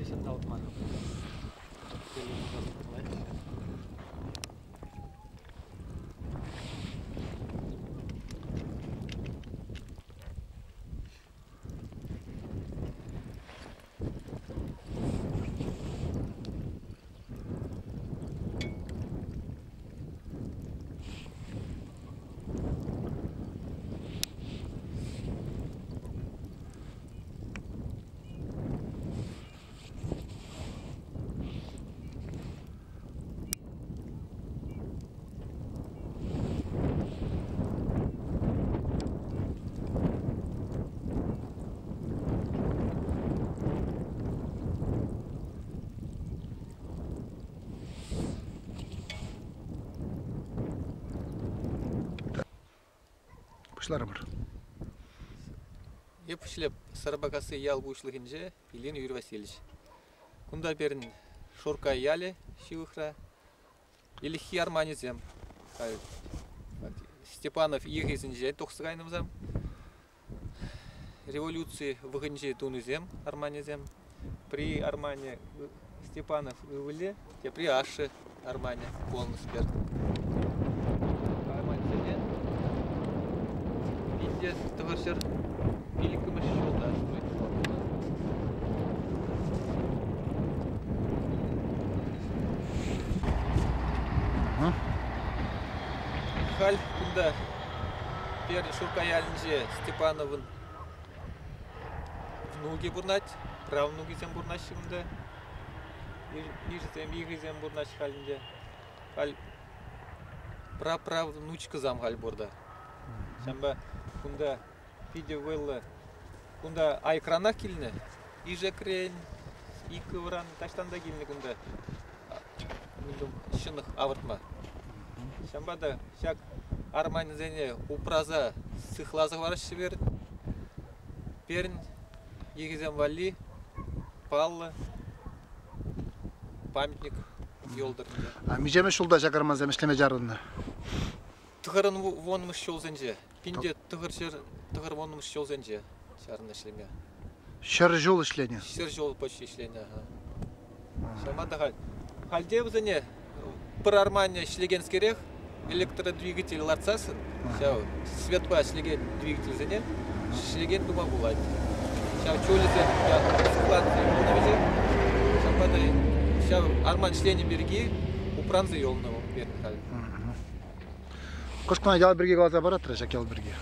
Ҫанталӑк мар. Пуҫларӑмӑр. Эп ӗҫлеп Сарпакасси ял пуҫлӑхӗнче Ильин Юрий Васильевич. Кунта пирӗн Шуркай ялӗ ҫывӑхра. Ӗлӗкхи арманӗсем. Степанов йӑхӗсенче тухса кайнӑ вӗсем. Революци вӑхӑтӗнче тунисем арманӗсем. Пӗри арманӗ Степанов ывӑлӗ, тепри ашшӗ арманӗ пулнӑскер. Армансене 1905 ҫулта строительство пулнӑ. Халь кунта Перӗн Шурка ялӗнче Степановӑн внукӗ пурӑнать, правнукӗсем пурӑнаҫҫӗ кунта. Ишӗсем, ихӗсем пурӑнаҫҫӗ халь ӗнтӗ. Халь праправнучкӑсам халь пур та. Ҫавӑнпа кунта питӗ вӑйлӑ. Кунта айкранах килнӗ. Ишекрен, Иккӑвран таҫтан та килнӗ кунта ҫӑнӑх авӑртма. Ҫавӑнпа та ҫак арманӗсене упраса, сыхласа хӑвараҫҫӗ пирӗн. Пирӗн йӑхӗсем валли паллӑ памятник юлтӑр ӗнтӗ. А миҫемӗш ҫулта ҫак армансем ӗҫлеме чарӑннӑ? Тӑхӑрӑн вуннӑмӗш ҫулсенче, 1990 ҫулсенче чарӑннӑ ӗҫлеме. 100 ҫул ӗҫленӗ? 100 ҫул почти ӗҫленӗ, аха. Ҫавӑнпа та халь хальте вӗсене пӗр арманӗ ӗҫлекенскерех электродвигатель лартсассӑн ҫав светпа ӗҫлекен двигательсене ӗҫлекен тума пулать. Ҫав чулӗсем сыхланса юлнӑ вӗсем. Ҫавӑнпа та ҫав арман ӗҫленӗ пирки упранса юлнӑ вӑл пирӗн халь. Кӑшт кӑна ял пирки каласа паратӑр ҫак ял пирки.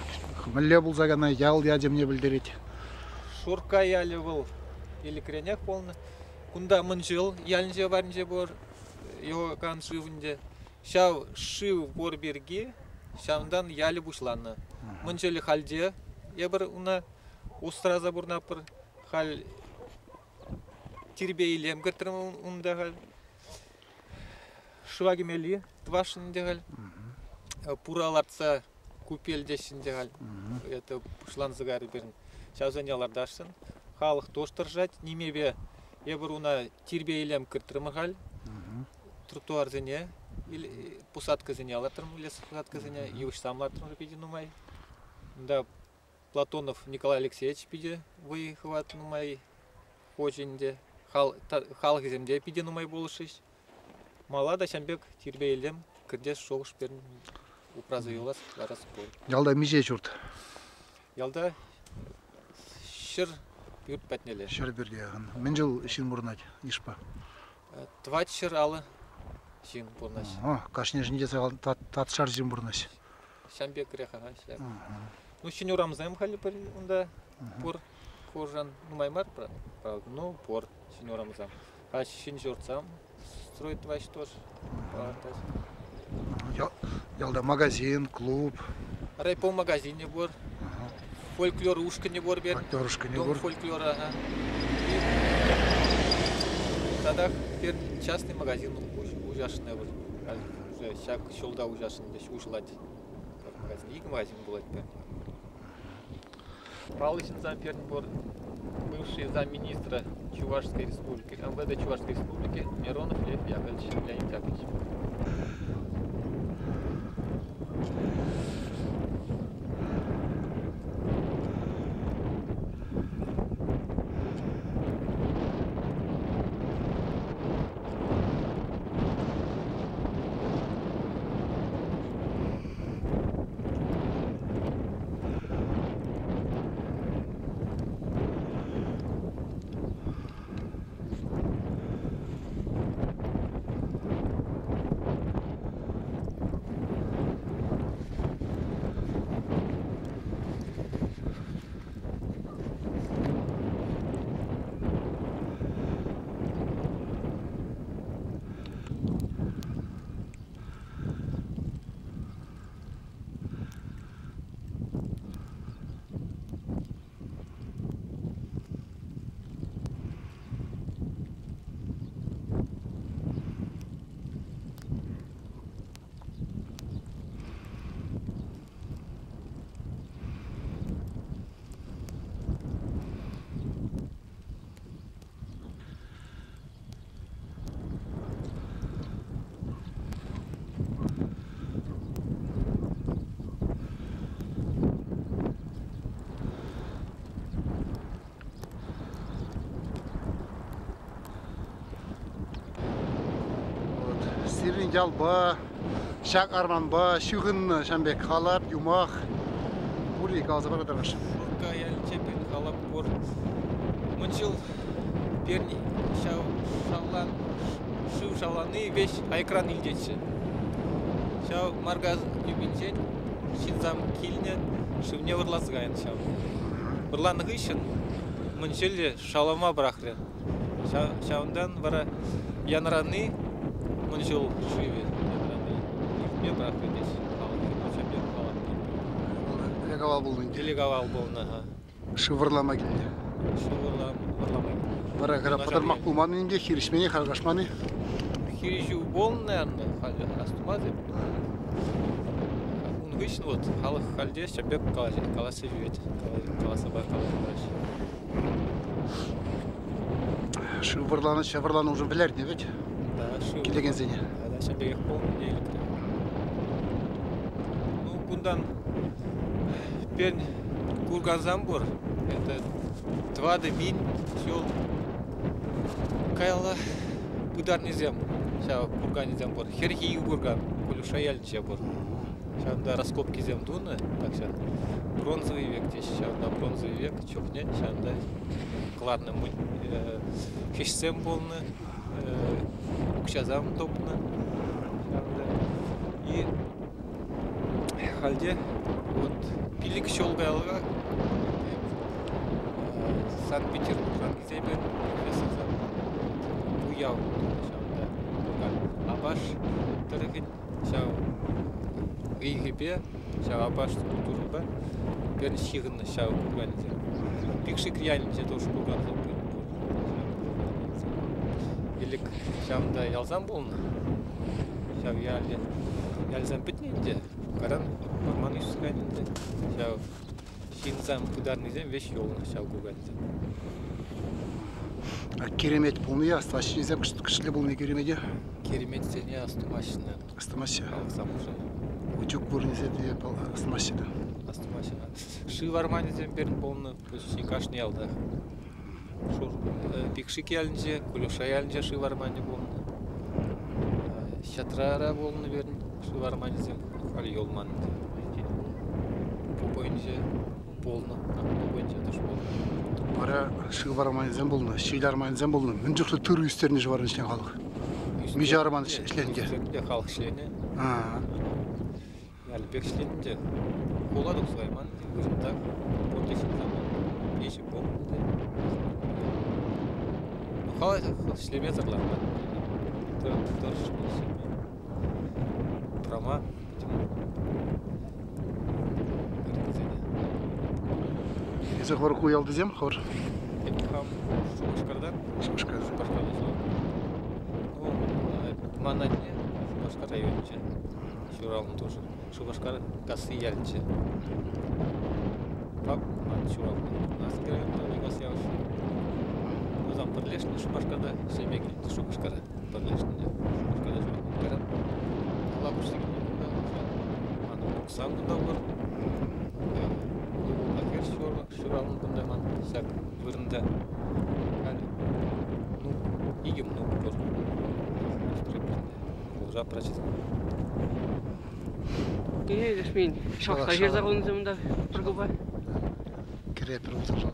Мӗнле пулса кайнӑ ял ячӗ мӗне пӗлтерет? Шурка ялӗ вӑл ӗлӗкренех пулнӑ. Кунта Мӑнҫул ялӗнче варринче пур Йоган шывӗнче. Ҫав шыв пур пирки ҫавӑнтан ялӗ пуҫланнӑ. Мӑнҫулӗ хальте эпир уна усраса пурӑнатпӑр. Халь тирпей-илем кӗртрӗм унта халь. Шыва кӗмелли тӑвасшӑн ӗнтӗ халь. Пура лартса купель теҫҫӗ ӗнтӗ халь. Это пуҫланса кайрӗ пирӗн. Ҫавсене лартасшӑн. Халӑх тоже тӑрӑшать нимепе. Эпир уна тирпей-илем кӗртрӗмӗр халь. Тротуарсене, посадкӑсене лартрӑм, лесопосадкӑсене, йывӑҫсем лартрӑмӑр питӗ нумай. Унта Платонов Николай Алексеевич питӗ вӑй-хӑват нумай хучӗ ӗнтӗ. Халӑхӗсем те питӗ нумай пулӑшрӗҫ. Мала та ҫавӑн пек тирпей-илем кӗртес шухӑш пирӗн упраса юлас ларас пур. Ялта миҫе ҫурт? Ялта 100 пӳрт патнелле. 100 пӳрте. Мӗн чул ҫын пурӑнать йышпа? 450 ҫын пурӑнаҫ. Кашнишӗнче татшар ҫын пурӑнаҫ. Ҫавӑн пекрех, ага. Ну, ҫӗнӗ урамсем халӗ пӗр унта пур. Хуршан нумай мар, правда, ну, пур ҫӗнӗ урамсем. А ҫӗн ҫуртсем строить тӑваҫ тоже палӑртать. Ялта магазин, клуб. Райпо магазинӗ пур. Фольклор ушкӑнӗ пур пек. Фольклор ушкӑнӗ Дом пур. фольклора, ага. Татах пир частный магазин уҫасшӑн пур. Уже ҫак ҫулта уҫасшӑн уҫӑлать. Магазин, икӗ магазин пулать пӗр. Паллӑ ҫынсем пирӗн пур. Бывший замминистра Чувашской Республики, МВД Чувашской Республики Миронов Лев Яковлевич, Леонид Яковлевич. ялпа, ҫак арманпа ҫыхӑннӑ ҫавӑн пек халап, юмах пур-и каласа паратӑр-ш? Шурка ялӗнче пирӗн халап пур. Мӑнҫул пирӗн ҫав шавлан, шыв шавлани веҫ айкран илтетчӗ. Ҫав Маргаз юпинчен ҫынсам килнӗ, шывне вӑрласа кайнӑ ҫав. Вӑрланӑ хыҫҫӑн Мӑнҫулӗ шалама пӑрахрӗ. Ҫавӑнтан вара янрани мӑн ҫул шывӗ янрани иртме пӑрахрӗ теҫ халӑх ҫав пек халап. Ӗлӗк-авал пулнӑ ӗнтӗ. Ӗлӗк-авал пулнӑ. Шыв вӑрлама килнӗ. Шыв вӑрлама килнӗ. Вара кӑра пӑтӑрмах пулман ӗнтӗ, хирӗҫмен-и, харкашман-и? Хирӗҫӳ пулнӑ, наверное, халӗ астумастӑп. Ун хыҫҫӑн вот халӑх халь те ҫав пек калаҫса ҫӳрет, каласа параҫҫӗ. Шыв вӑрланӑ, ҫав вӑрланӑ уже вӗлернӗ вӗт? Да, шыв. Килекенсене. Да, ҫав пекех пулнӑ элӗкре. Ну, кунтан пен кургансам пур. Это 4000 ҫул каялла пытарнисем, ҫав курганӗсем пур. Хӗрхи курган Кулюша ялӗнче пур. Ҫавӑнта раскопкисем тунӑ тахҫан. Бронзовый век теҫҫӗ. Ҫавӑнта бронзовый век чухне ҫавӑнта кӑларнӑ хӗҫсем пулнӑ, укҫасем тупнӑ. Ҫавӑнта. И хальте вот 5 ҫул каялла Санкт-Петербургран килсе эпир профессорсем уяв тунӑ ҫавӑнта. Апаш тӑрӑхӗн ҫав ыйхипе, ҫав апаш культурӑпа пӗр ҫыхӑннӑ ҫав курганӗсем. Пикшик ялӗнче тоже кургансем пур. Ӗлӗк ҫавӑнта ялсам пулнӑ. Ҫав ялӗ ялсем пӗтнӗ ӗнтӗ. Каран вӑрман ӳссе кайнӑ ӗнтӗ. Ҫав ҫынсем пытарнисем веҫ юлнӑ ҫав курганӗсем. Киремет пулни астӑваҫҫӗ кӗшле пулни киремете? Киреметсене астумаҫҫӗ. Астумаҫҫӗ. Халӑхсам уже. Учук вырӑнӗсем те астумаҫҫӗ те. Астумаҫҫӗ. Шыв арманӗсем пирӗн пулнӑ почти кашни ялтах. Шур Пикшик ялӗнче, Кулюша ялӗнче шыв арманӗ пулнӑ. Ҫатрара пулнӑ пирӗн шыв арманӗсем. Халь юлман ӗнтӗ. Пупойӗнче пулнӑ. Пупойӗнче тӑш пулнӑ. Вара шыв арманӗсем пулнӑ, ҫил арманӗсем пулнӑ. Мӗн чухлӗ тырӑ ӳстернӗ-ши вара ӗҫлен халӑх? Миҫе арман ӗҫленӗ те? Халӑх ӗҫленӗ. Ялӗпех ӗҫленӗ те. Хула тухса кайман, вырӑнтах пурте ҫынсем виҫӗ пулнӑ те. Ну, халӑх ӗҫлемесӗр ларман. Тӑрӑшнӑ ӗҫлеме. Упрама пӗтӗм вырӑнсене. Эсӗ хӑвӑр ку ялтисем хӑвӑр? Эп хам Шупашкарта. Шупашкарта. Шупашкарта Ну, ман анне Шупашкар районӗнче ҫуралнӑ тоже. Шупашкар касси ялӗнче. Пап ман ҫуралнӑ. Наски районта Вегас ялӗнче. Ну, пӗрлешнӗ Шупашкарта ӗҫлеме килнӗ Шупашкара пӗрлешнӗ. Шупашкарта ҫуралнӑ. Кайран хула куҫса килнӗ кунта. Манӑн Оксан кунта пур. Ывӑлпа хӗр ҫуралнӑ кунта ман ҫак вырӑнта. Халь ну, икӗ мӑнук пур. Пулӑша прочитал. Илӗшмен. Шахта ҫырса хунисем унта пӗр купа. Кӗре пӗр пулса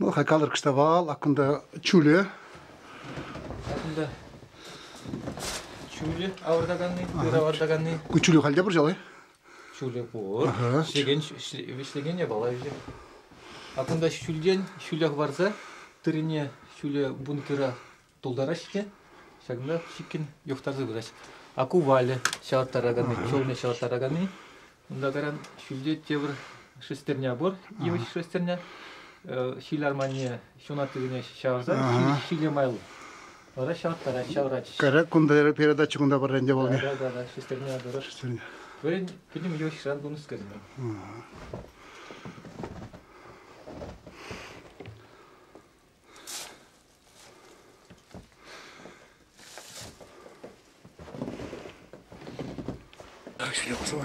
Ну, хай калӑр кӑштавал, аккунта чуле. Аккунта чуле авӑртаканни, тыр авӑртаканни. Ку чуле халь те пур ҫалай? Чуле пур. Ӗҫлекен, ӗҫлекен япала ӗҫӗ. А кунта ҫӳлтен ҫӳле хӑпарса тыррине ҫӳле бункера тултараҫҫӗ те ҫакӑнта чиккӗн юхтарса пыраҫ. А ку валӗ ҫавӑрттараканни, чулне ҫавӑрттараканни. Унта кайран ҫӳлте тепӗр шестерня пур, йывӑҫ шестерня. Ҫил арманне ҫунаттисене ҫавӑрса ҫиле майлӑ. Вара ҫавӑрттарать, ҫавӑрать. Кара кунта передача кунта пӗрренте пулнӑ. Да, да, да, шестерня дұрыс. Шестерня. Вӗрен пӗтӗм йывӑҫран тунӑскерсем. Так, шлепса.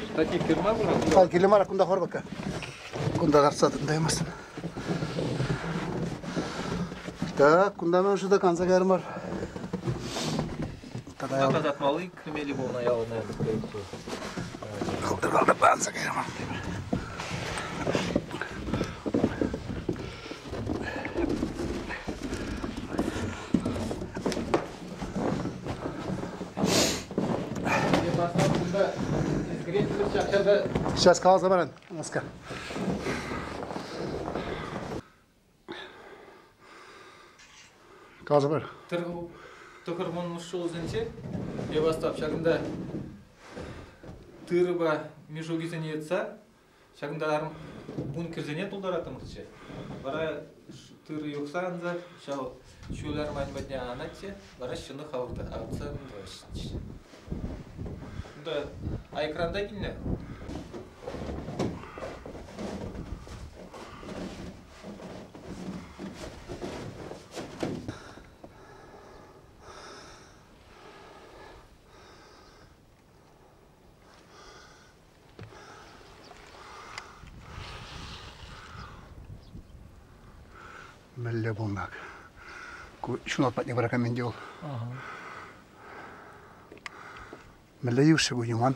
Кстати, фирма була. Хал киле мар кунта хорбака. Кунта лартса тытаймастӑн. Так, кунта мӗн шута канса кайрӑмӑр. Тата ял... Тасатмалли кӗмелли пулнӑ ял, наверное, скорее всего. Калтӑр-калтӑр анса кайрӑмӑр. Сейчас каласа баран, Аска. Каласа бар. Тӑхӑр ҫулсенче Эвастап ҫакӑнта тырӑпа мешокӗсене йӑтса ҫакӑнта бункерсене тултараттӑмӑрччӗ. Вара тырӑ юхса анса ҫав ҫул арманӗ патне анатчӗ, вара ҫӑнӑх авӑртса тӑваҫҫӗ. Кунта айкран та килнӗ. Мӗнле пулнӑ ку ҫунат патне пыракан мӗн те вӑл. Мӗнле йывӑҫ-ши ку юман?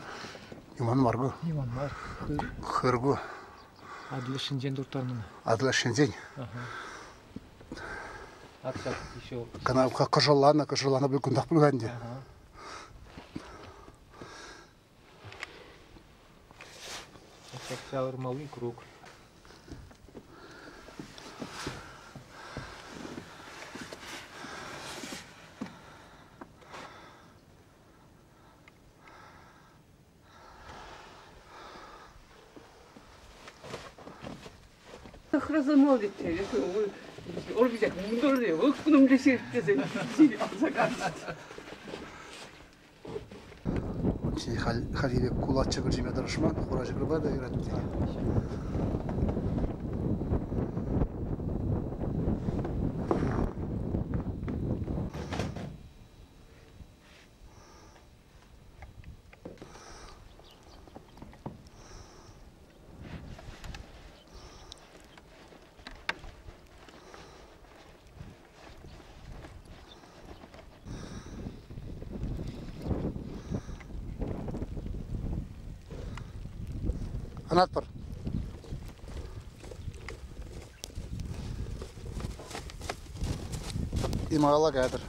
Юман мар ку. Юман мар. Хыр ку. Адлешӗнчен турттарнӑ. Адлешӗнчен? Ак ҫак еще. Кӑна кӑшӑлланӑ, кӑшӑлланӑ пуль кунтах пуль ӗнтӗ. Ҫак ҫавӑрмалли круг. Хальхи пек кулач ҫӑкӑр ҫиме тӑрӑшман, хура ҫӑкӑрпа та юрать. Анатпӑр. Ималла кайтӑр.